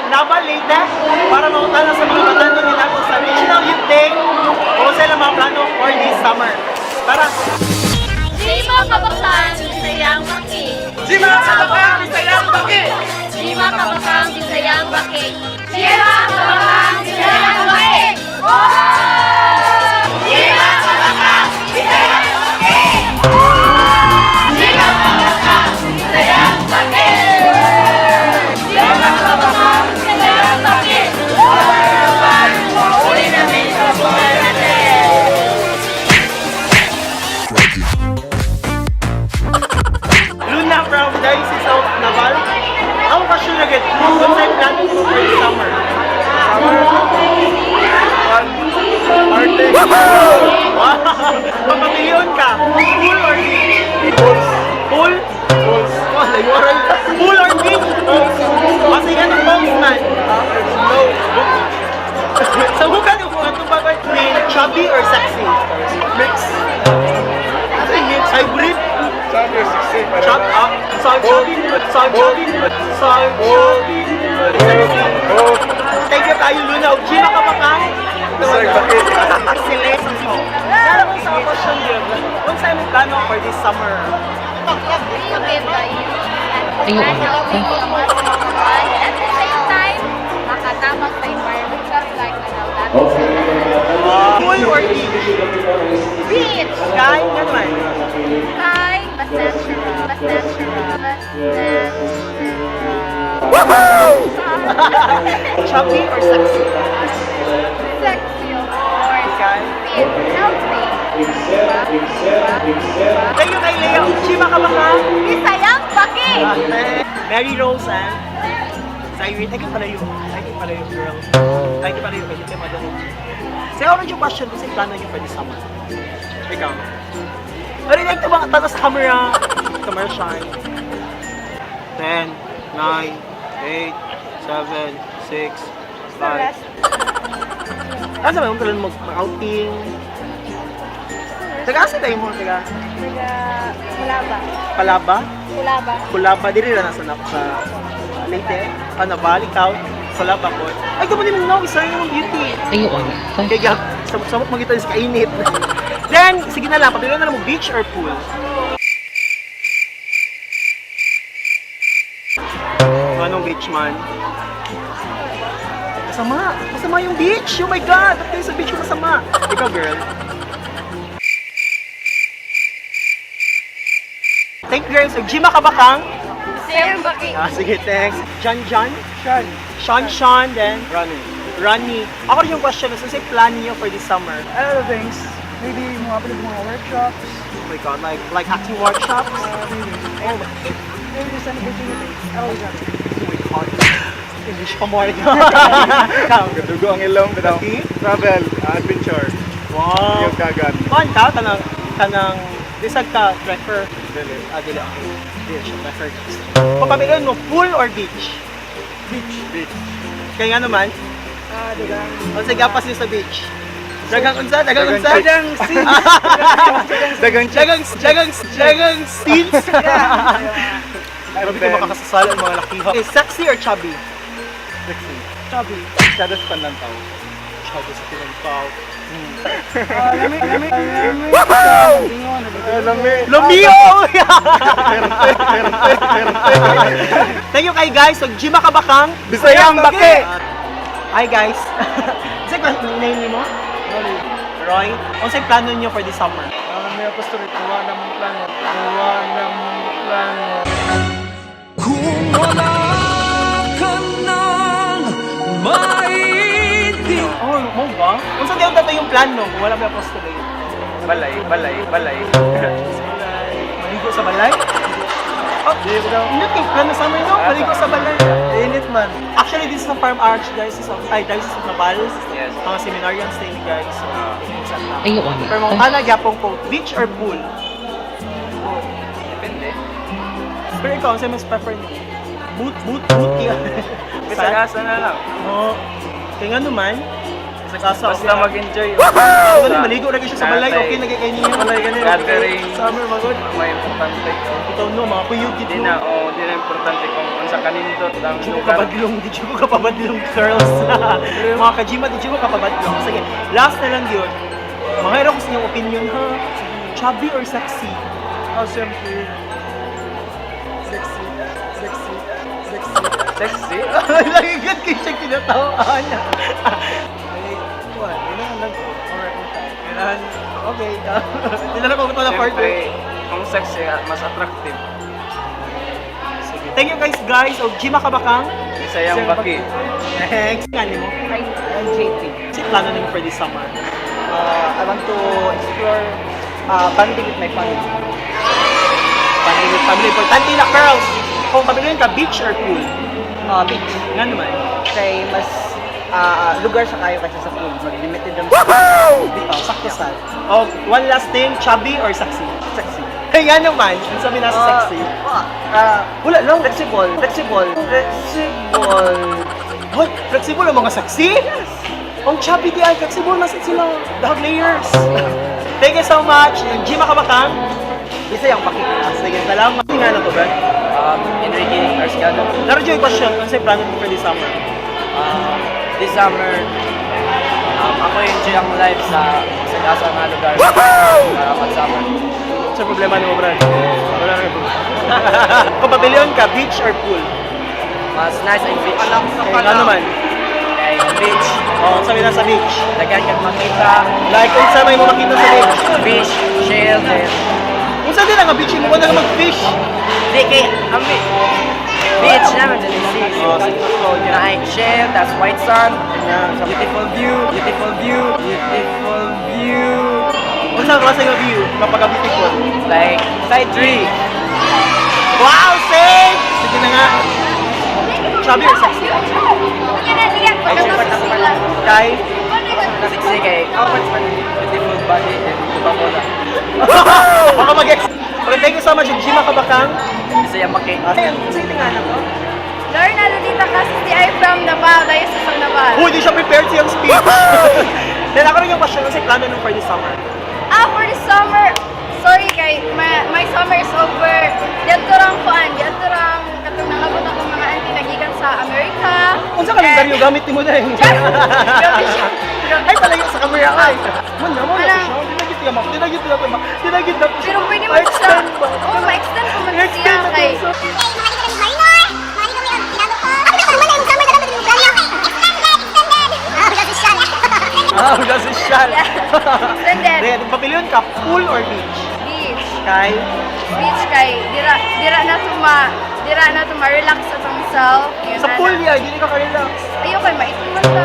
Naval, Leyte, para mangutana sa mga batanon ni nako sa Regional Youth Day o sa ilang mga plano for this summer. Tara! Jima Kabakang Bisayang Baki. Jima Kabakang Bisayang Baki! Jima Kabakang Bisayang Baki. Jima Kabakang Bisayang Baki. Jima Kabakang Bisayang Baki. Jima Kabakang Bisayang Baki. Jima Kabakang Bisayang Baki. Uli namin sa buhay natin. Luna from Diocese of Naval. Ang question na gid, kung sa'yo plano mo for this summer? Arte! Wow! Papamilyon ka, pool or beach? Pool? Pool? Oh, layo aray. Pool or beach? Kasi yan ang box man. No. Sa bukan yung kung anong bagay between chubby or sexy? Mix! Mix. Hybrid? Chubby or sexy? Para Chub, ah, so chubby, so chubby, so chubby, sexy. Oh, Thank you kayo, Luna. Ug Gina ka ba ka? Bisayang Baki. Sila. Meron sa question yun. Kung sa'yo may plano for this summer? Be with the youth and helping the mas makakuan. At the same time, makatabang sa environment just like ano, Pool or beach? Beach! Kay, naman. Hi, mas natural, mas natural, mas natural. Chubby or sexy? Sexy, of course. Kay? Fit, healthy. Thank you kay Lea. Chima ka ba ka? Bisayang Baki! Mary Rose and Zyrene. Thank you pala yung, thank you pala yung girl. Thank you pala yung kasi tayo madali. Sa orange yung question, kung sa'yo plano niyo for this summer? Ikaw. Pero ito mga tatas sa camera. Camera shy. 10, 9, 8, 7, 6, 5. Ano sa mga talon mag-outing? Taga asa tayo mo? Taga Taga Kulaba. Palaba? Kulaba. Kulaba, dili ra nasa na sa Leyte. Ano ba? Ikaw? Kulaba ko. Ay, kamo din mo isa yung beauty. Ayun. Kaya gag, samok magita sa kainit. Then, sige na lang, pabilo na lang mo beach or pool? Anong beach man? Masama! Masama yung beach! Oh my God! Ba't kayo sa beach yung masama? Ikaw, girl. Thank you, girls. So, Jima ka ba kang? Bisayang Baki. Ah, sige, thanks. John John? Sean! Sean Sean, then Running. Ronnie. Ako rin yung question, so say plan niyo for this summer? A lot of things. Maybe mga pwede mga workshops. Oh my God, like acting workshops? Maybe. Oh my, Maybe just an opportunity. Always have. Oh my God. English pa more. Ikaw. Dugo ang ilong, bitaw. Okay. Travel, adventure, Wow. yung dagat. Kuan ka, kanang, kanang, bisag ka, prefer. Dili. Ah, dili, okay. Dili siya, prefer. Kung pamilyon mo, pool or beach? Beach. Beach. Kaya nga naman, Ah, dagang. unsa gapas niyo sa beach? Dagang unsa? Dagang unsa? Dagang sea. Dagang Dagang, dagang, dagang scenes? Grabe ka makakasasala ang mga lakiha. Okay, sexy or chubby? Sexy. Chubby. Shadows panlantaw. Chubby sa tinagpaw. Ah, lami, lami, lami. Lami. Lumio! Thank you kay guys. So, Jima ka ba kang? Bisayang Baki! Hi guys. Isa ka name mo? Roy. Unsay plano niyo for this summer? Ah, may apostolate. Gawa ng plano. Gawa ng plano. Kung wala ka nang maintindihan. Oh, mo ba? Unsa daw tato yung plano kung wala pa apostolate? Balay, balay, balay. Maligo sa balay? Oh, init kay plano summer no? Maligo sa balay. Init man. Actually, this is a farm archdiocese of, ay, Diocese of Naval. Yes. Mga seminarians stay ni guys. So, sa Ayun. Pero mga kana gyapon ko, beach or pool? Depende. Pero ikaw, ang mas prefer niyo? Boot, boot, boot. Bisag asa na lang. Oo. Kaya nga naman, Basta Basta mag-enjoy. Woohoo! Maligo na siya sa balay, okay na kay niyo. Balay ganun. Gathering. Summer magod. May importante. Ikaw no, mga kuyog Di dito. na, oh, di na importante kung Sa kanindot ang Di ko lugar. kabadlong, di ko kapabadlong, girls. Mga kajima, di ko kapabadlong. Sige, last na lang yun. Mga ko sa inyong opinion, ha? Chubby or sexy? Oh, siyempre. Sexy. Sexy. Sexy. Sexy? Lagi good kayo siya kinatawaan. Ay, kuwan, kailangan lang. Alright, kailangan, okay. Hindi na lang ako na partner. Siyempre, kung sexy, mas attractive. Sige. Thank you guys, guys. O, Jima Kabakang. Isayang baki. Thanks. Ano mo? I'm JT. Kasi plano nyo for this summer? I want to explore bonding with my family. Family with family. Importante na, girls. Kung pabilin ka, beach or pool? Beach. Nga naman. Kay mas lugar sa kayo kaysa sa pool. Mag-limited lang sa Dito, sakto sa. Oh, one last thing, chubby or sexy? Sexy. Kaya nga naman, ang sabi nasa sexy. Wala lang. Flexible. Flexible. Flexible. Hoy, flexible ang mga sexy? Yes. Ang chubby di ay, flexible na sila. Dahag layers. Thank you so much. Jima Kabakang. Isa yung baki. Sige, salamat. Nga na to, Brad. Enrique Arscano. Naroon yung question, ano sa'yo plano mo for this summer? This summer, ako enjoy ang life sa asa nga lugar. Para mag-summer. Sa problema ni mo, Brad? Wala rin problema. Kung pabilion ka, beach or pool? Mas nice ang beach. Okay, nga naman. Kay beach, Oh, sabi na sa beach. daghan kang makita. Like, kung sa may mo makita sa beach. Fish, shell, and Kung saan din ang beach, mo na lang mag-fish. Di kay ang beach naman dyan is sea. Oh, sige. Na shell, that's white sand. Beautiful view, beautiful view, beautiful view. Kung saan klase ng view kapag beautiful. Like side tree. Wow, same! Sige na nga. Chubby or sexy? Kay? Sexy kay beautiful body and Coca-Cola. Baka mag-ex. Okay, thank you so much, Jima Kabakang. Bisaya maki. Ayan, sino nga na to? Lorna Lolita Casas, I from Naval, Diocese of Naval. Uy, di siya prepared siyang speech. Then ako rin yung question kasi plano nung for this summer. Ah, for the summer, sorry kay, my summer is over. Dito rang kuan, dito rang katong nangabot akong mga auntie nagikan sa Amerika. Unsa kalendaryo gamit nimo na eh. Grabe siya. Ay, palayo sa camera ay. Man na mo na Parang- siya. Di na gid ka di na gid ka di na gid na. Pero pwede mo siya, oh, ma-extend ko man siya I-extend na kay. to. Ah, wala sa siya. Extended. Then, pabilion ka, pool or beach? Beach. Kay? Beach kay dira na to ma-relax atong self. Yun Sa na pool na. niya, hindi ka ka-relax. Ayaw kay maitom man ta.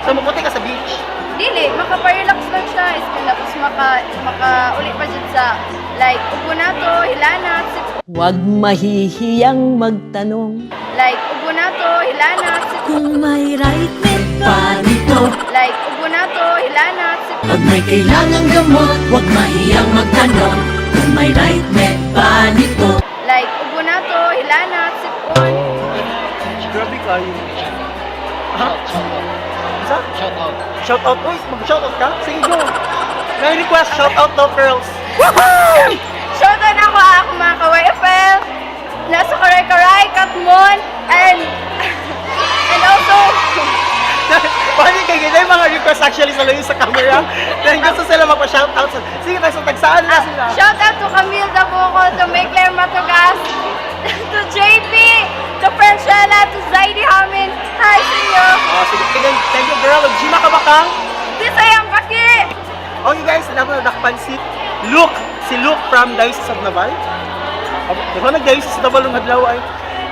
So, maputi ka sa beach. Dili, makapa-relax lang siya. Is tapos maka uli pa jud sa like ubo na to, hilana, sip, Huwag mahihiyang magtanong like ubo na to, hilana, sip, kung may right med pa nito. like ubo na to, hilana, sip, Pag may kailangang gamot, huwag mahiyang magtanong kung may right med pa nito. Like ubo na to, hilana, sipon. Grabe kayo. Ha? Sa? Shout out. Shout out. Uy, mag-shout out ka? Sige, go. May request, shout out to girls. Shoutout ako ako mga ka-YFL. Nasa Karay-Karay, Katmon, and also Paano kay ganyan yung mga request actually sa layo sa camera? Then gusto sila magpa-shout out. Sige, tayo sa tagsaan na sila. Shout out to Camille Dabuco, to Mayclair Matugas, to JP, to Franchella, to Zaidi Hamin. Hi sa inyo! Oh, sige, thank thank you girl. Gima ka ba kang? Bisayang Paki! Okay guys, alam mo na dakpansit. Luke, si Luke from Diocese of Naval. Di ba nag-Diocese of Naval ng adlaw ay?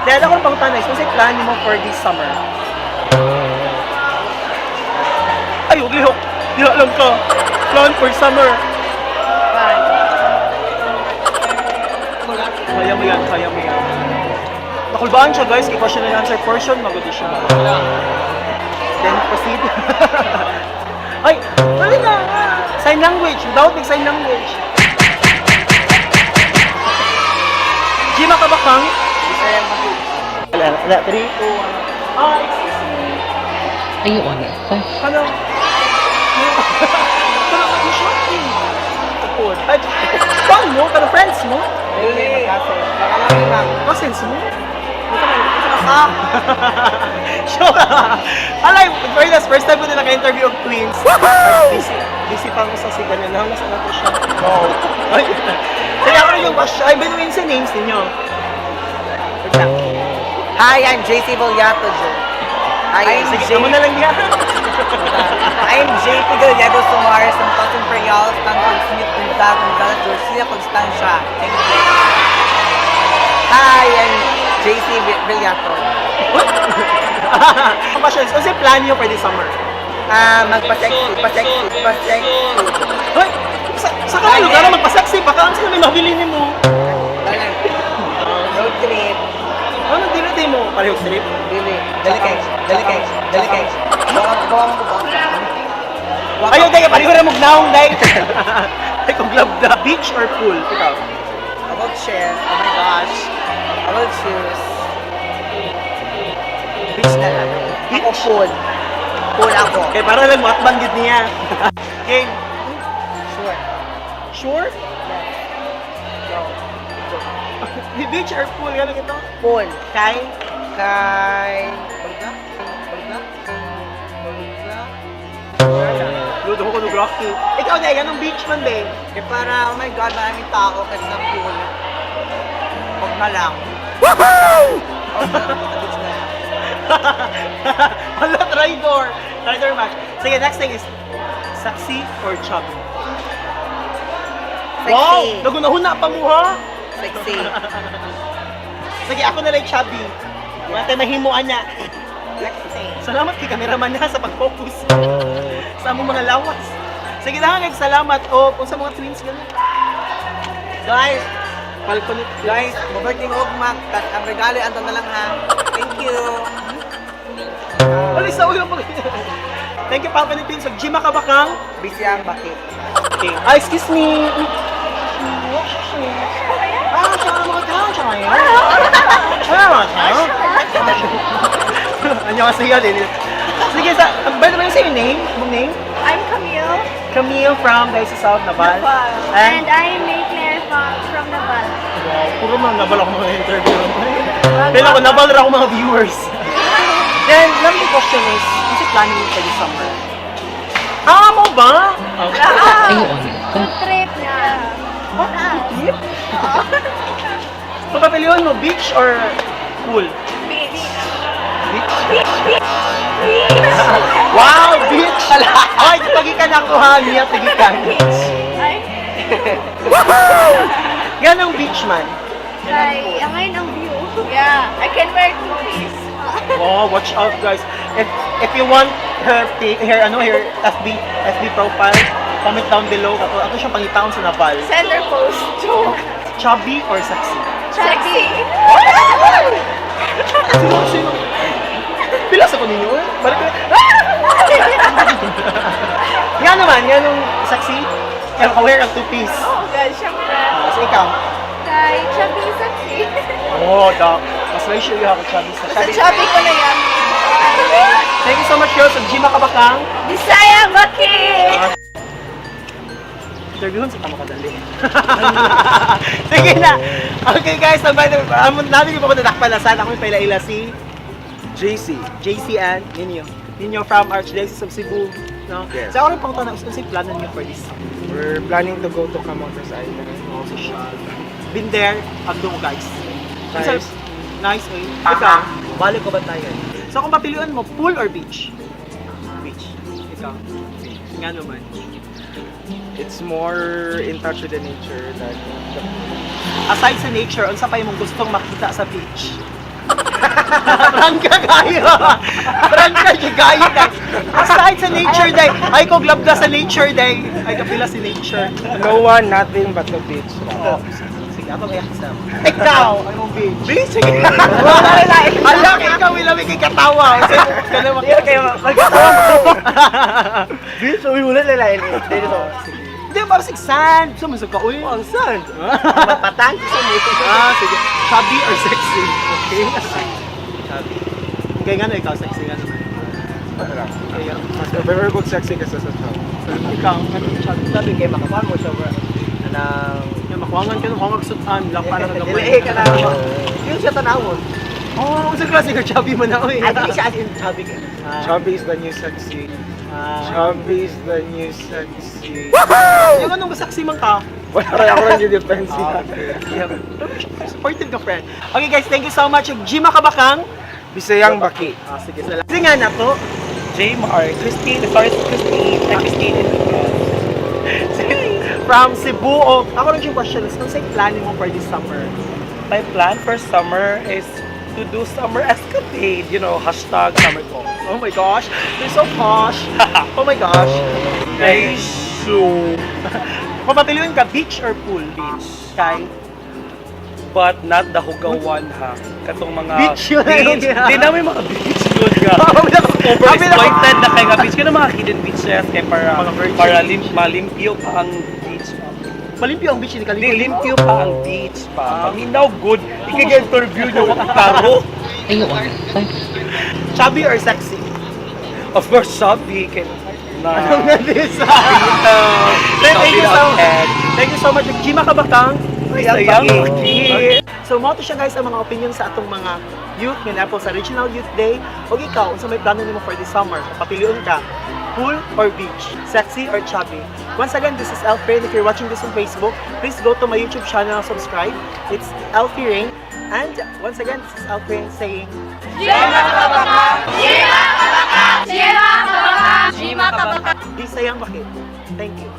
Dahil ako ng pangutanay, so sa plan mo for this summer? Ay, huwag lihok. Di alam ka. Plan for summer. Kaya mo yan, kaya mo yan. Nakulbaan siya guys, kay question and answer portion, magudi siya. Then proceed. Ay, wala na. Sign language. Without mag sign language. Gima ka ba kang? Bisaya maki. Wala, wala. 3, 2, 1. Ah, excuse me. Ay, honest. Ano? Pero you shopping. Tapos. Ay, paano mo? Pero friends mo? Dili, magkasin. Baka lang ma'am. Cousins mo? ka. Sure. Alay, fairness, first time ko na naka-interview of twins. Busy, busy pa ako sa sigan na. Nasa na ko siya. Wow. Ay, kaya ako rin yung question. Ay, by the way, sa names ninyo. Wait lang. Hi, I'm JC Voliato, Joe. Hi, I'm Sige, J. amo na lang yan. I'm JP Gallego Sumares from Town Imperial, Stanford Smith, Gonzaga, Gonzales, Garcia, Constancia. Thank you. Hi, I'm JC Villato. Ang question is, ano yung plan niyo for this summer? Ah, magpa-sexy, pa-sexy, pa-sexy. Hoy, sa ka lugar na magpa-sexy, baka ang sila may mabili ni mo. Road trip. Ano, dili mo pareho trip? Dili. Dali kay, dali kay, dali kay. Gawa gawa mo ba? Ayaw, day, pareho na magnaong, day. Ay, kung glove na. Beach or pool? Ikaw. I will choose. Oh my gosh. I will choose. Beach na lang. Ako pool. Pool ako. Kaya para lang matbang gid niya. Game. Sure. Sure? Go. Beach or pool? Gano'n ito? Pool. Kay? Kay... Bagla? Bagla? Bagla? Luto ko nung Rocky. Ikaw na, anong beach man, be? Kaya para, oh my God, maraming tao kasi sa pool. Huwag na lang. Woohoo! Huwag na lang. Sa beach na lang. Wala, traitor. Traitor match. Sige, next thing is, sexy or chubby? Sexy. Wow! Nagunahuna pa mo, ha? Sexy. Sige, ako na lang chubby. Wala tayo mahimuan na. Sexy. Salamat kay cameraman na sa pag-focus sa among mga lawas. Sige na, guys, salamat. O, kung sa mga twins, ganun. Guys, Falcon. guys, maberting ugmak. Tas ang regalo, anton na lang ha. Thank you. Alis sa ulo mo. Thank you, Falcon Twins. So, Jima ka ba kang? Busy ang bakit. Okay. Ah, excuse me. Ah, siya ang mga tao. Siya ngayon. Siya ang mga tao. Annyeonghaseyo, Lily. Sige, sa, by the way, say your name. Mong name? I'm Camille. Camille from Diocese of Naval. Naval. And, And I'm May Claire Fox from Naval. Wow, puro mga Naval ako mga interview. Pero ako, Naval rin ako mga viewers. Then, last question is, what's your planning for this summer? Ah, mo ba? Okay. Food trip na. Trip? So, papilihan mo, beach or pool? Beach. Beach? Beach. Beach. Beach. Wow, beach! Ay, tagikan ako ha, Mia, tagikan. Ay. Yan ang beach man. Ay, ang ngayon ang view. Yeah, I can wear two-piece. Oh, watch out guys. If you want her ano her FB profile, comment down below. Ako siyang pangitaon sa Naval. Center post. Joke. Chubby or sexy? Sexy. Sino sino? Pila sa ko ninyo eh. Balik ko. Nga naman, nga nung sexy. Pero ka-wear ang two-piece. Oh God, syempre. Kasi ikaw. Kay chubby sexy. Oh, da. Mas may sure ako chubby sa Sa chubby ko na yan. Thank you so much, girls. Sa Gima Kabakang. Bisaya, Baki! Interviewin sa tama kadali. Sige na. Okay guys, so by the way, namin yung pa ko nadakpalasan. Ako yung paila-ila si JC. JC and Ninyo. Ninyo from Archdiocese of Cebu. No? Yes. So ako rin pang tanong, ano yung plano niyo for this summer? We're planning to go to Camotes Island. Oh, so siya. Been there, agdo ko guys. Nice. Nice, eh. Ikaw, Balik ko ba tayo? so kung papilian mo, pool or beach? Beach. Ikaw. Nga naman. It's more in touch with the nature than the Aside sa nature, unsa pa imong gustong makita sa beach? Prangka kayo. Prangka yung kayo day. Aside sa nature day, ay ko glabda sa nature day. Ay kapila si nature. No one, nothing but the beach. Oh, sige, ako kaya kasama. Ikaw, ang mong beach. Beach? Sige. Ala, ikaw, ilawig kay katawa. Kasi, kana makita Kayo, magkatawa. Beach, uwi ulit na lang. Hindi, parang sig sand. So, masag ka, uy. Ang sand. Mapatan. Ah, sige. Chubby or sexy? Okay. Chubby. Okay, nga na ikaw, sexy nga naman. Ano lang. Okay, Mas prefer ko sexy kaysa sa chubby. ikaw, ano chubby? Sabi kayo, makakuha mo siya. Bro. Anang... Yung makuwangan ka, makuwangan sutan, lang para na Dili ka na. Yung siya tanawon. Oh, unsa klase ka chubby man na oy? Ay, dili siya as in chubby kay. Ah. Chubby is the new sexy. Ah. Chubby is the new sexy. Yung anong sexy man ka? Wala kaya ako lang yung defense. Ah, yeah. Supportive ka, friend. Okay guys, thank you so much. Gima Kabakang. Bisayang baki. Ah, sige, salamat. Sige nga na to. J. Mark, Christine, sorry, Christine, I'm Christine Enriquez. From Cebu. Oh, ako rin yung question is, ano sa plan mo for this summer? My plan for summer is to do summer escapade, #summergoals. Oh my gosh, you're so posh. Oh my gosh. Nice. So, Kung papiliin ka, beach or pool? Beach. Kay? But not the hugawan ha. Katong mga Beach yun. Beach. Di namin mga beach yun nga. Overexploited na kay nga beach. Kaya mga hidden beaches kay para Mga virgin para malimpyo pa ang beach. Malimpyo ang beach, hindi ka Di limpyo pa ang beach pa. Paminaw good. Ikig-interview nyo klaro. Chubby or sexy? Of course, chubby. Kay na. Anong this? Thank you so head. Thank you so much. Gima Kabakang. Bisayang baki. So mao to siya guys ang mga opinion sa atong mga youth nga naapil sa Regional Youth Day. O ikaw, unsa may plano nimo for this summer? Kung papilion ka, pool or beach, sexy or chubby. Once again, this is Alfred. If you're watching this on Facebook, please go to my YouTube channel and subscribe. It's Alfie Rain. And once again, this is Alfred saying, Gima Kabakang! Gima Kabakang! Gima Kabakang! Bisayang Bakit. Thank you.